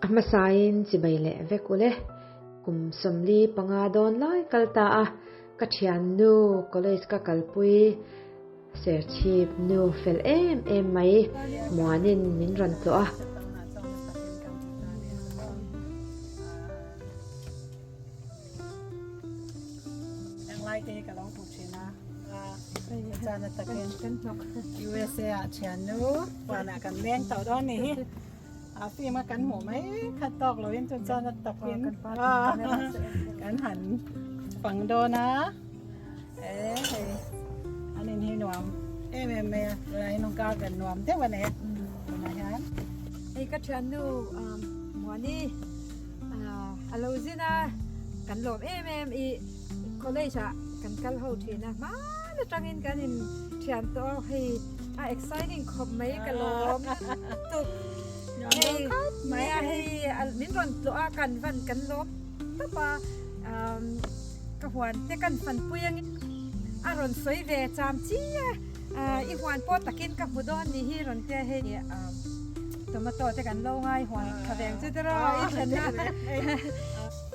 A hmasain chibai leh vek ule. Kum 45 dawn lai kal ta a, ka thiannu college ka kalpui Serchhip nu fel em em mai Muanin min rawn tlawh a. Englai te hi ka lo hmu thin a, chana takin USA ah thiannu huanah kan leng tawh dawn ni hi a film a kan hmuh mai khat tawk loin chu chana takin kan han fang dawn a e hei an in hi nuam em em mai a tunah hian garden nuam deuh a nei a tunah hian hei ka thiannu Muani A lo zin a, kan lawm em em i college ah kan kal ho thin a, hman atangin kan in thian tawh a, hei a exciting khawp mai ka lawm tuk hei nia hei min rawn tlawh a kan van kan lawm tawp a ka huan te kan fanpui angin a rawn sawi ve cham chi a i huan pawh takin ka hmu dawn ni hi rawn tia hei Tomato te kan lo ngai huan tha veng chu tiraw i thlen na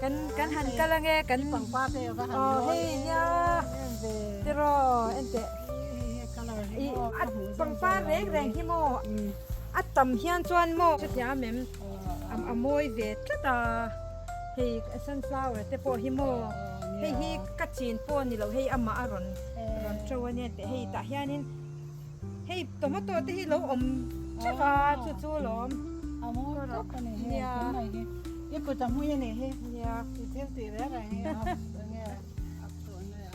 kan kan han kal ange kan pangpar te va han aw hei nia tiraw ente i a pangpar reng reng hi maw a tam hian chuan maw chutiang em a mawi ve tlat a hei sunflower te pawh hi maw hei hi ka chin pawh ni lo hei amah a rawn rawn to ania teh hei tah hianin Hei tomato te hi lo awm theuh a chu chu lawm. A mawi tawk a ni hei a thin mai hi. I kut a hmui a ni hi. Nia. I thil tih reng reng hi a enge a tawh na a.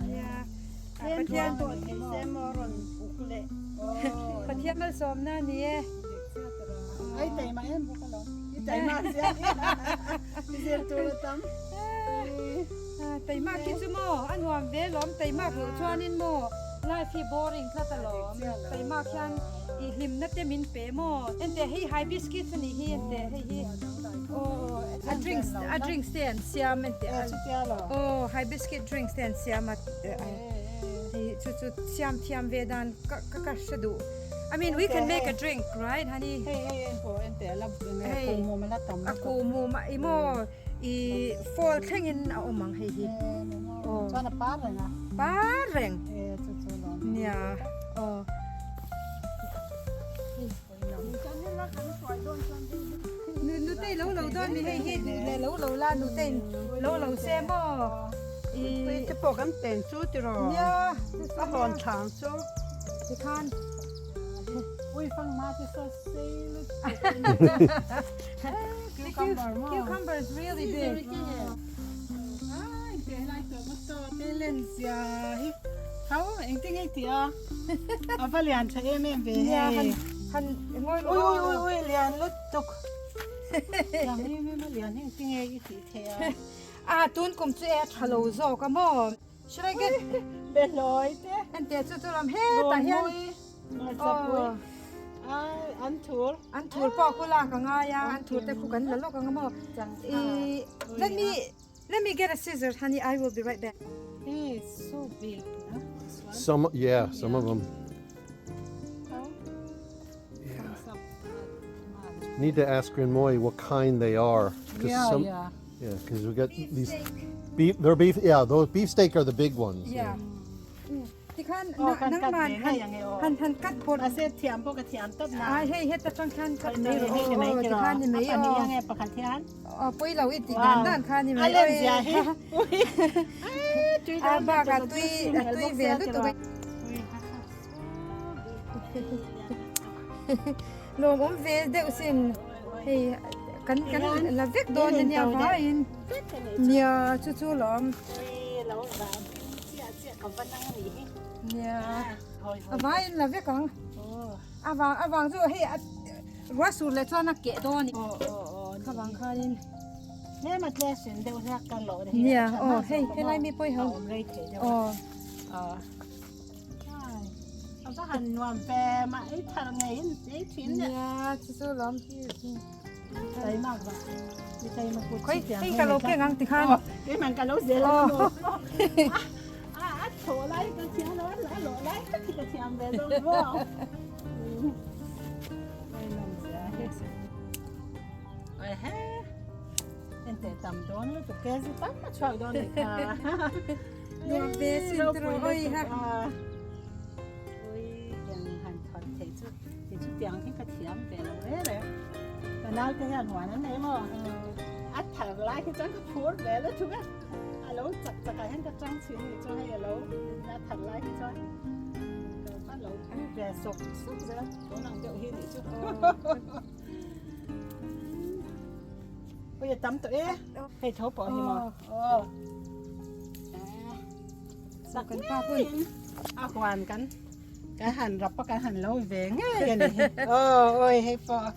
Nia. Pathian pawh thei se maw rawn uk leh. Pathian malsawmna a ni e. Ai taima em bawk alawm. I taima sia. I zir tur a tam. Taimak hi chu maw a nuam ve lawm taimak loh chuanin maw life hi boring tlat alawm taimak hian i hlimna te min pe maw enteh hei hibiscus a nih hi enteh hei hi aw a drinks a drinks te an siam enteh aw hibiscus drinks te an siam a hei chu chu siam thiam ve dan ka ka hre duh I mean we can make a drink right honey hei hei engpawh enteh a la kuhmum a la tam a kuhmum i maw I fall thlengin a awm ang hei hi. Aw. Chuan a par reng a. Par reng. E chu chu lawm. Nia. Aw. Nutei lo lo dawn mi hei hi duh leh lo lo la nutei lo lo se maw. I te pawh kan peng chu tiraw. Nia. A hawn thlang chu. Tikhan. Ui fang ma te saw sei lut. Cucumber maw? Cucumber is really big. Ai te lai tomato te len zia hi. Hau engtin nge ti a? A va lian tha em em ve hei. Nia han han ngawi ui ui ui ui lian lutuk. Tiang em em a lian hi engtin nge i tih theih a? A tun kum chu e a tha lo zawk a maw? Should I get Behlawi te. Enteh chu chu lam hetah hian. Hmarchapui. Ai an thur. An thur pawh khu lak a ngai a, an thur te khu kan la lawk ang a maw. I let me let me get a scissor honey I will be right back. Hey, it's so big. Huh? This one. Some yeah, some of them. Need to ask Rinmoy what kind they are. Yeah, some, yeah. Yeah, because we got these beef. They're beef. Yeah, those beefsteak are the big ones. Yeah. Tikhan Oh, kan nang cut man ve han ngei ang e aw. han han cut pawt. A se thiam pawh ka thiam tawp na. Ai hei heta tang khan cut mai Hei rawh hei ni mai aw tiraw. tikhan ni mai A pahnih aw. ang e pakhat hian. Aw pawi lo i tih dan dan kha ni mai. A len zia hi. Ui. Ai tui A dan bak a tui a tui ve lutuk e. Lawm awm ve deuh sin hei kan kan la vek dawn ania vaiin nia chu chu lawm nia a vaiin la vek ang a vang a vang chu hei ruah sur leh chuan a keh dawn a vang khanin nia aw hei helai mi pawih ho aw. A va han nuam ve mah ei thar ngei in ei thin le. Nia chu chu lawm. Taima va. Mi taima kut Khoi hei ka lo keng ang ti khan. Kei man ka lo zel ang maw. A a tho lai ka thiam lo a lo lai tak hi ka thiam ve zawk maw. Ehe. Ente tam dawn lutuk ke zu tam a chhuak dawn nih kha. Nuam ve sin tro oi ha. Oi tiang han thawt thei chu ti chu tiang hi ka thiam ve lo re re. Ka nau te hian huan an nei maw? A thar lai hi chuan ka phur ve lutuk a. A lo chak chak ah hian ka tang chhin nih chuan hei a lo a thar lai hi chuan ka lo pui ve sawk sawk zel tun ang deuh hi nih chu. Ui a tam tawh e hei tho pawh hi maw aw sak kan pa pun a huan kan kan han rap a kan han lo ve ngei a ni hi aw oi hei pawh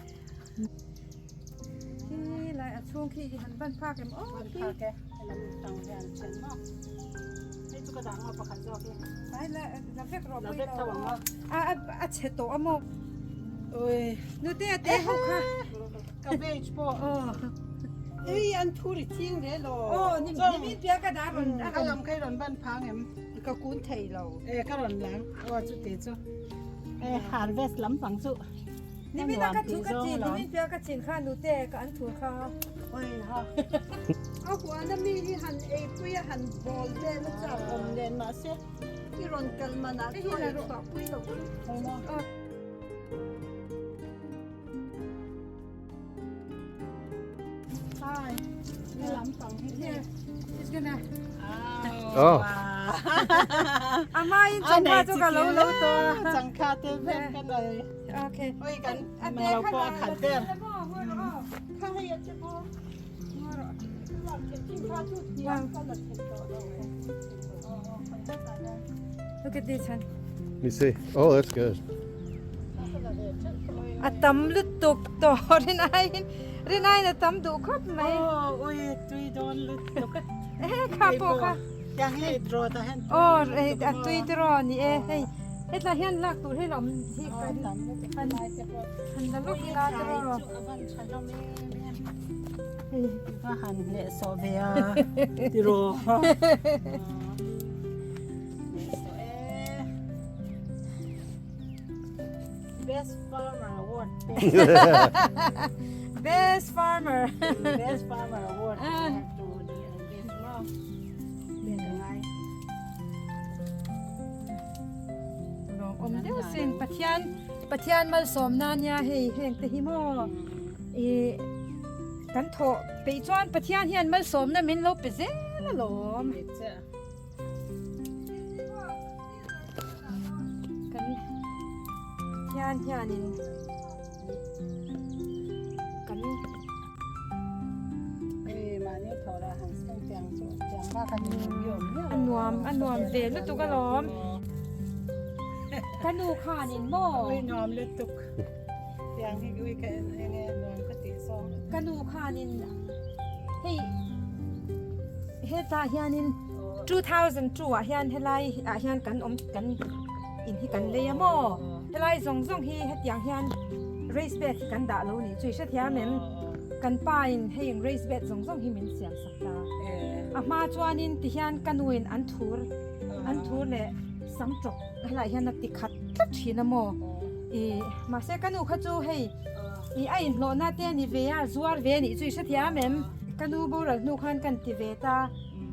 khi lai a chhung khi han ban phak em aw ban phak e lam tang hian then maw hei chu ka dah ngaw pakhat zawk hi ai la la vek rawh la vek tho ang maw a a chhe tawh a maw oi nute a te ho kha cabbage pawh ei an thu ri ching re lo aw ni ni pia ka da ron ka lam khai ron ban phang em ka kun thei lo e ka ron lang aw chu ti chu e harvest lam pang chu Nimin a ka thu ka chin, nimin piah ka chin kha nute ka an thur kha. Oi ha. A huan a mi hi han eipui a han bawl vel a chak awm nen mahse i rawn kal man ah chuan i chhuah pui lo ang. Hi. Lampang hi Here. It's gonna. Oh. Ama in changkha chu ka lo lo to. Changkha te vek ka nei. Okay. Oi kan lo pawh a khat ber. Kha hei a che pawh. Look at this one. Let me see. Oh, that's good. A tam lutuk tawh rinaiin rinaiin a tam duh khawp mai. Oh, ui tui dawn lutuk a. Eh, kha pawh kha. Tiang hei draw ta hian. Oh, a tui draw ni e hei. Hetlai hian lak tur hi lawm hi kan han han la lawk ila draw. Va han hleh sawh ve a tiraw. Hleh sawh e. Best farmer award te. Best farmer. Best farmer award te tur ni ang hi chu maw. Leh ka ngai. Lawm awm deuh sin Pathian Pathian malsawmna nia hei heng te hi maw ih kan thawh peih chuan Pathian hian malsawmna min lo pe zel alawm. Kan Pathian hianin kan a nuam a nuam ve lutuk alawm ka nu khanin maw nuam lutuk tiang hi ui ka en enge nuam ka tih zawng ka nu khanin hei hetah hianin 2002 ah hian helai ah hian kan awm kan in hi kan lei a maw helai zawng zawng hi hetiang hian race bed hi kan dah lo nih chu i hrethiam em kan pa in hei ang race bed zawng zawng hi min siam sak ta a hma chuanin ti hian ka nu in an thur an thur leh sam tawk helai hian a ti khat tlat thin a maw ih mahse ka nu kha chu hei ih a inhlawhna te a ni ve a zuar ve a nih chu i hrethiam em ka nu boral hnu khan kan ti ve ta.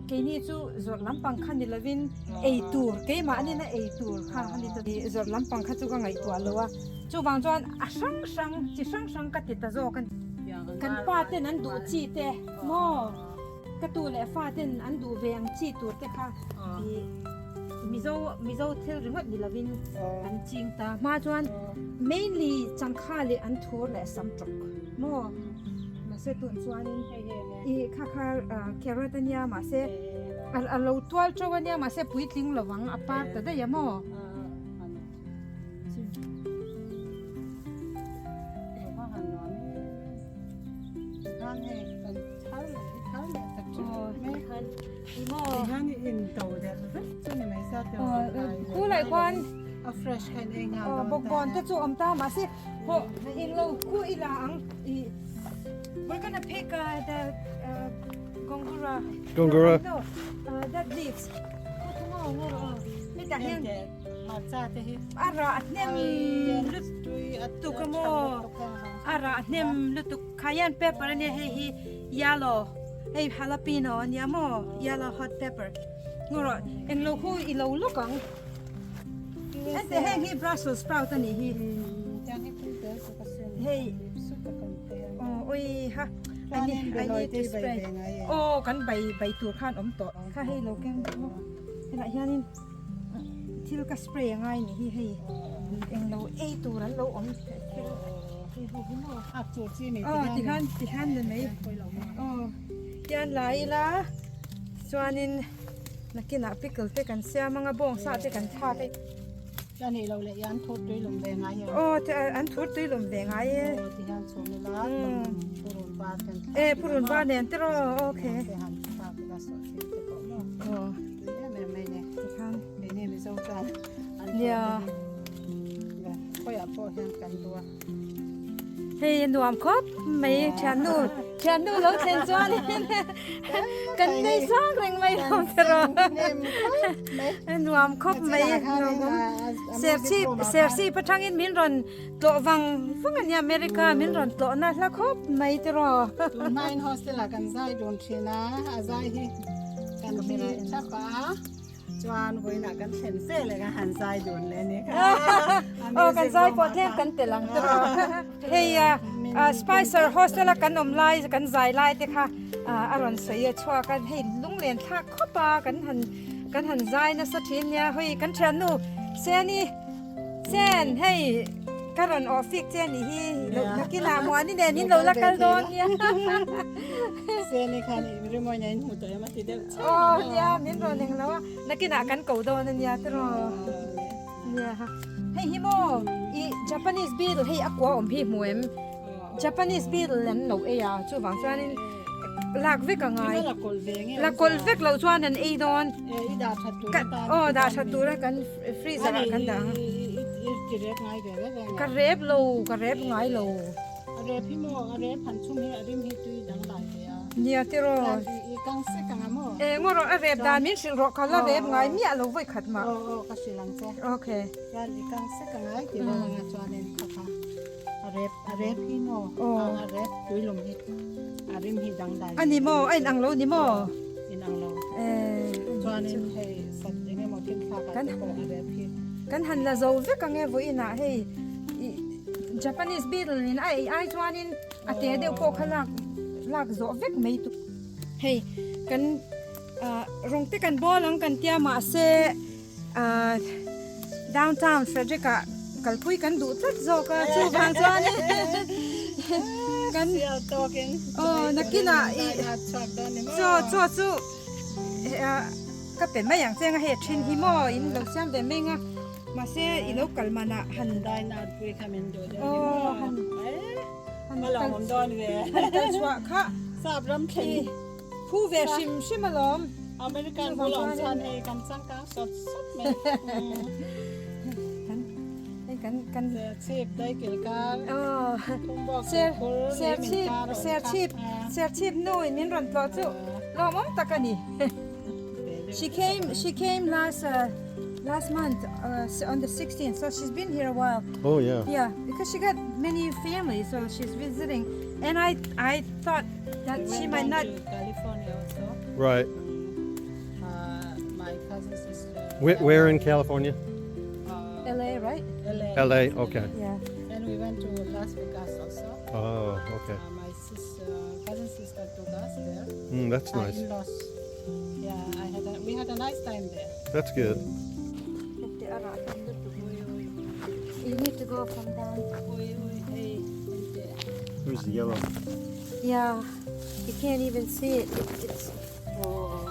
Keini chu zawrh lampang kha ni lovin ei tur keimahnin a ei tur kha a ni ta zawrh lampang kha chu ka ngaihtuah lo a chuvang chuan a hrang hrang chi hrang hrang ka ti ta zawk a ni. Kan pa ten an duh chi te maw ka tu leh fa ten an duh ve ang chi tur te kha ih Mizo Mizo thil ringawt ni lovin kan ching ta hma chuan mainly changkha leh an thur leh sam tawk maw mahse tun chuanin Ih kha kha carrot a nia mahse a lo tual teuh a nia mahse puitling lo ang a par ta daih a maw. Khulai khuan bawkbawn te chu awm ta mahse hawh englo khu ila ang ih. We're gonna pick uh, the uh, gongura. Gongura. No, uh, that leaves. Hetah hian a rah hnem lutuk a maw? A rah hnem lutuk cayenne pepper ania hei hi yellow hei jalapeno ania maw yellow hot pepper ngaw rawh englo khu i lo lawk ang heti heng hi brussels sprout anih hi hei aw ui ha I need I need to spray aw kan bai bai tur khan awm tawh kha hei lo keng maw helaiah hianin. Thil ka spray a ngai nih hi hei englo ei tur an lo awm thil hei ho hi maw aw tikhan tikhan ni mai aw tian la ila chuanin nakinah pickle te kan siam anga bawngsa te kan thlak a aw an thur tui lawm ve ngai e e purun var nen te rawh okay aw. Nia. Hei nuam khawp mai thiannu thiannu lo thlen chuan kan nei sang reng mai lo te rawh nuam khawp mai serchhip serchhip atangin min rawn tlawh vang vang ania America min rawn tlawh na hla khawp mai te rawh. Tunhmain hostel ah kan zai dun thin a, a zai hi kan hre thap a, chuan vawiinah kan thlen fe leh a han zai dun leh a ni kha. Aw kan zai pawh tlem kan tel ang te rawh. Hei a Spicer hostel a kan awm lai kan zai lai te kha a rawn sawi a chhuak a, hei lunglen thlak khawp a kan han kan han zai nasa thin nia, hei kan thiannu Seni. Chen, hei ka rawn awh fik che anih hi, nakinah Muani nen in lo la kal dawn nia. Seni khan i rimawi nen in hmu tawh em a ti deuh che. Aw nia, min rawn eng lo a, nakinah kan ko dawn ania tiraw. Nia, hei hi maw i Japanese beetle hei a kua awm hi hmu em? Japanese beetle an lo ei a, chuvang chuanin lak vek a ngai. La kawlh vek loh chuan an ei dawn. Aw dah that tura kan freezer ah kan dah ang. Ka rep lo, ka rep ngai lo. Nia tiraw. E ngaw rawh a rep dan min hrilh rawh ka la rep ngai miah lo vawi khat mah. Okay. A rep hi maw? A rep tuilum hi a rim hi dangdai. A ni maw? A inang lo ni maw? Inang lo. Chuanin hei sat eng emaw thil thlak ah te pawh a rep hi. Kan han la zo vek ang e vawiinah hei Japanese beetle in a ei ai chuanin a te deuh pawh kha lak lak zawh vek mai tur. Hei kan rawng te kan bawl ang kan tia mahse Downtown Frederick ah kalpui kan duh tlat zawk a chuvang chuan kan aw nakinah ih chaw chaw chu ka pe mai ang che anga hei a then hi maw in lo siam ve mai anga mahse i lo kal manah han aw han han kal chhuah kha Phu ve hrim hrim alawm. American bul awm chuan hei kan changkang sawt sawt mai. Kan hei kan kan Serchhip daikil kar. Aw. Phungbawk Ser khur Serchhip Serchhip Serchhip nu in min rawn tlawh chu lawmawm tak a ni. She came she came last uh, last month uh, on the 16th so she's been here a while. Oh yeah. Yeah, because she got many family so she's visiting and I I thought That We she went might down not to California also. Right. My cousin sister. Where, where in California? LA, right? LA. LA. Okay. Yeah. And we went to Las Vegas also. Oh, okay. My sister, cousin sister took us there. That's My nice. in-laws. Yeah, I had a, we had a nice time there. That's good. You need to go from down. Where's the yellow? Yeah, you can't even see it. it it's Oh,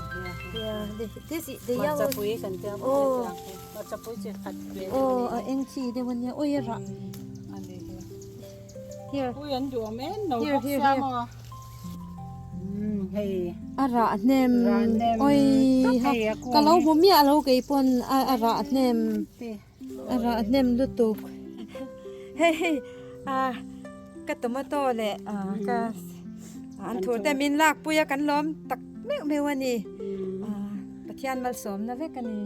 yeah. Yeah, the, this the yellow. Hmarchapui kan tia Oh. Hmarchapui chi khat ve Oh, a eng chi deuh ania. Oi a rah. Ani hi. Here. Ui an duh awm em no Here, bawk here, sia here. maw. Um hei. A rah hnem. Rah hnem. Oi ha. Hei a kung Ka lo hi. hmu miah lo kei pawn a a rah hnem. Ti. A rah hnem lutuk. Hei ah ka tomato leh ah ka an thur te min lak pui a kan lawm tak meuh meuh a ni. Ah Pathian malsawmna vek a ni.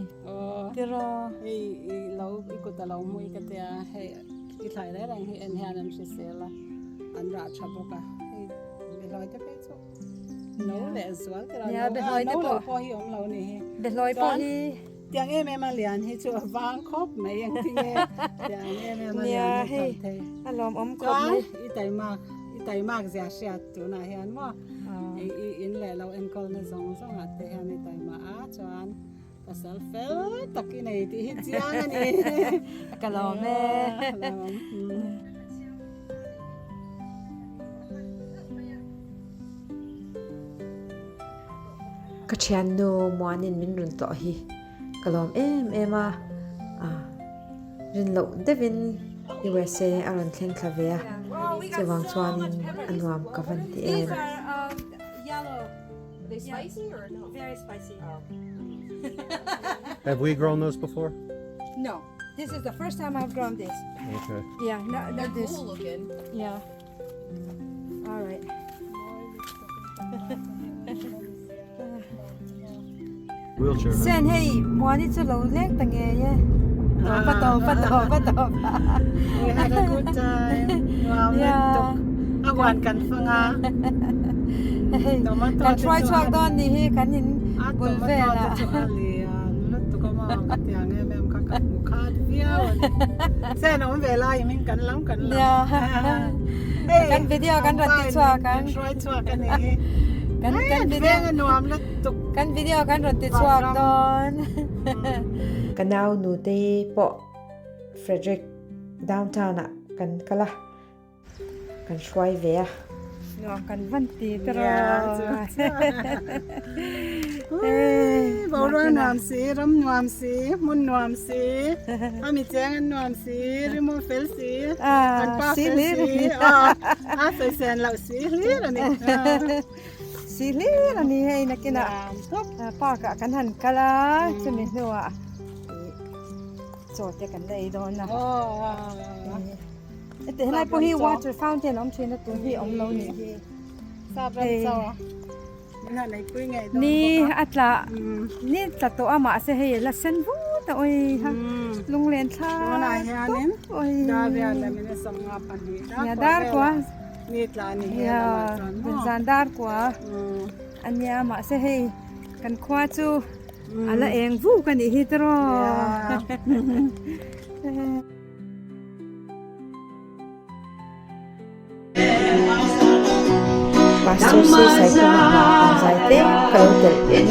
Tiraw. Hei i lo i kut a lo hmui ka tia hei i thlai reng reng hi en hian an hrisel a. An rah tha bawk a, hei behlawi te phei chu no leh zual te Nia, behlawi te no lo pawh. pawh hi awm lo ni hi. Behlawi pawh Chuan hi. tiang em em a lian hi chu a vang khawp mai ang ti nge tiang em em a Nia, lian hi hei tam thei. a lawmawm khawp Chuan mai. i taimak i taimak zia hriat tunah hian maw i i in leh lo enkawlna zawng zawngah te hian i taima a chuan Pasal fel tak i nei tih hi chiang a ni. Ka lawm e. Ka thiannu Muanin min rawn tlawh hi ka lawm em em a, rin loh deuhin USA a rawn thleng thla ve a, chuvang chuanin a nuam ka van ti em. Are they spicy or no? Very spicy. Have we grown those before? No, this is the first time I've grown this. Okay. Yeah, not, They're not this. cool looking. Yeah. All right. Wheelchair. huh? Sen hei muani chu lo leng ta nge ye. Topa topa topa topa. We had a good time. Nuam Yeah. lutuk. A huan kan fang a. Hei Tomato kan te hruai chu chhuak a- dawn ni hi kan in A bul tomato vel te a. chu a lian lutuk a maw ka ti ang em em kha ka hmu khat viau a ni. Sen awm ve lai in kan lam kan lam. Yeah. Hei Kan video kan rawn ti chhuak ang. Kan hruai chhuak a ni hi. Kan kan video Veng a nuam lutuk. Kan video kan rawn ti chhuak dawn. Ka nau nute pawh Frederick downtown ah kan kal a, kan hruai ve a. Nuam kan van ti ta rawh. Boruak nuam si, ram nuam si, hmun nuam si, a mi cheng an nuam si, rimu fel si, an pa fel si, a sawi sen loh si hlir a ni. Si hlir a ni hei nakinah park ah kan han kal a, chumi hnuah chaw te kan la ei dawn a. Heti helai pawh hi water fountain a awm thin a tun hi a awm lo nih hi. Ni a tla ni tla tawh a mahse hei la sen vut a awi ha lunglen thla tawp awi nia dar kua nia zan dar kua ania mahse hei kan khua chu a la eng vuk a nih hi tiraw. Pastor si Saikuma hna an zai te ka lo telh ang e.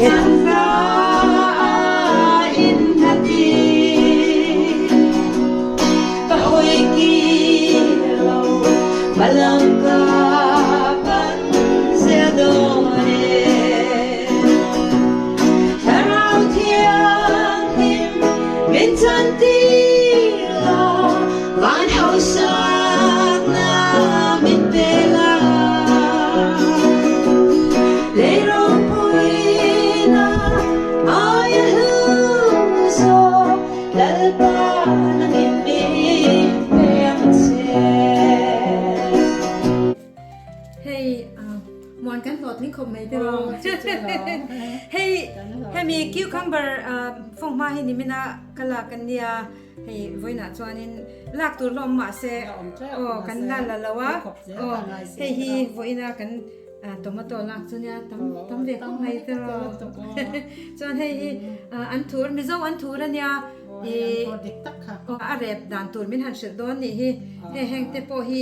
Hei muan kan hlawhtling khawp mai tiraw. Hei hemi cucumber fanghma hi nimina ka lak an nia hei vawiinah chuanin lak tur la awm mahse aw kan la la lo a aw hei hi vawiina kan tomato lak chu nia tam tam ve khawp mai tiraw. Chuan hei hi an thur Mizo an thur a nia. I a rep dan tur min han hrilh dawn nih hi hei heng te pawh hi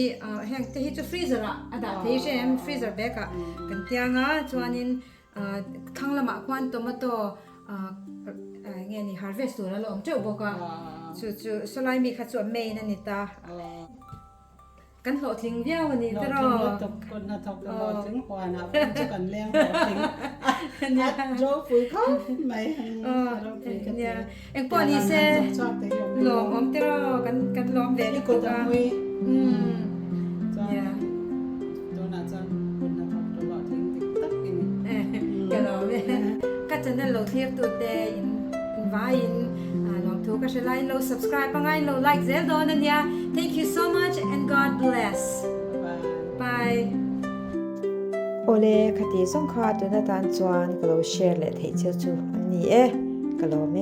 heng te hi chu freezer ah a dah thei hre em freezer bag ah kan tiang a chuanin thlang lamah khuan tomato nge ni harvest tur a la awm teuh bawk a chu chu sawlai mi kha chu a main a ni ta. Kan hlawhtling viau a ni tiraw? Hlawhtling lutuk, kut hnathawk ka hlawhtling huanah pawh chu kan leng hlawhtling. A ropui khawp mai. Ropui ka ti. Engpawh ni se lawm awm tiraw? Kan kan lawm ve lutuk a. Chuan tunah chuan kut hnathawk tu hlawhtling dik tak i ni. Ka lawm e. Ka channel lo thlir tu te in vaiin lawmthu ka hre lai. Lo subscribe a ngai lo like zel dawn a nia. Thank you so much and God bless. Bye. Awle khati zawng kha tuna tan chuan ka lo share leh theih cheu chu an ni e, ka lawm e.